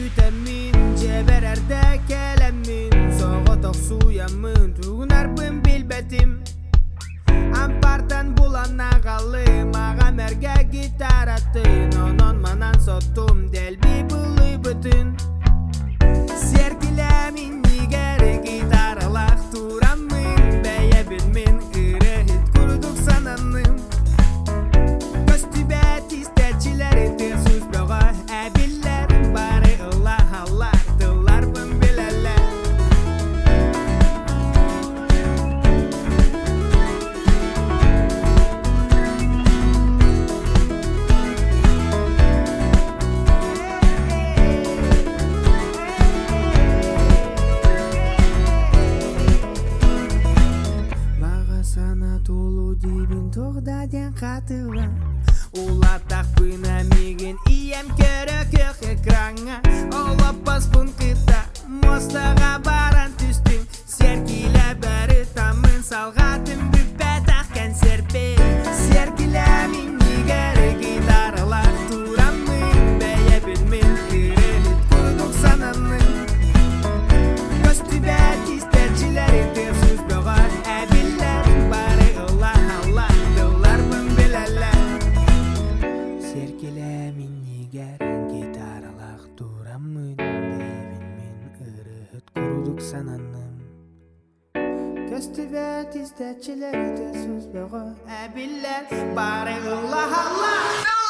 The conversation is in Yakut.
бүтэммин, дьиэбэр эрдэ кэлэммин, соҕотох сууйаммын, тугунарбын билбэтим. Ампартан булан аҕалым, аҕам эргэ гитаратын, онон-манан соттум, дэлби былыйбытын. Сиэркилэм иннигэр гитаралаах тураммын, бэйэбин мин ырыаһыт курдук сананным. Көстүбэт истээччилэри тыас-уус бөҕө эбиллэр, бары ыллаһаллар, тылларбын билэллэр. Баҕа санаа туолуу диибин туох да диэн хатыла Улааттахпына миигин ийэм көрө көх экраҥҥа Олоппоспун кытта муостаҕа баран түстүм Сэргилэ бары таммын салҕаатым бүппэтэх кэнсиэрпин Сэргилэ минньигэр гитаралаах тураммын бэйэбин мин ырыаһыт курдук сананным Көстүбэт истээччилэри тыас-уус бөҕө эбиллэр бары ыллаһаллар тылларбын билэллэр Сэргилэ минньигэр гитаралаах тураммын бэйэбин мин ырыаһыт курдук сананным Көстүбэт истээччилэри тыас-уус бөҕө эбиллэр бары ыллаһаллар.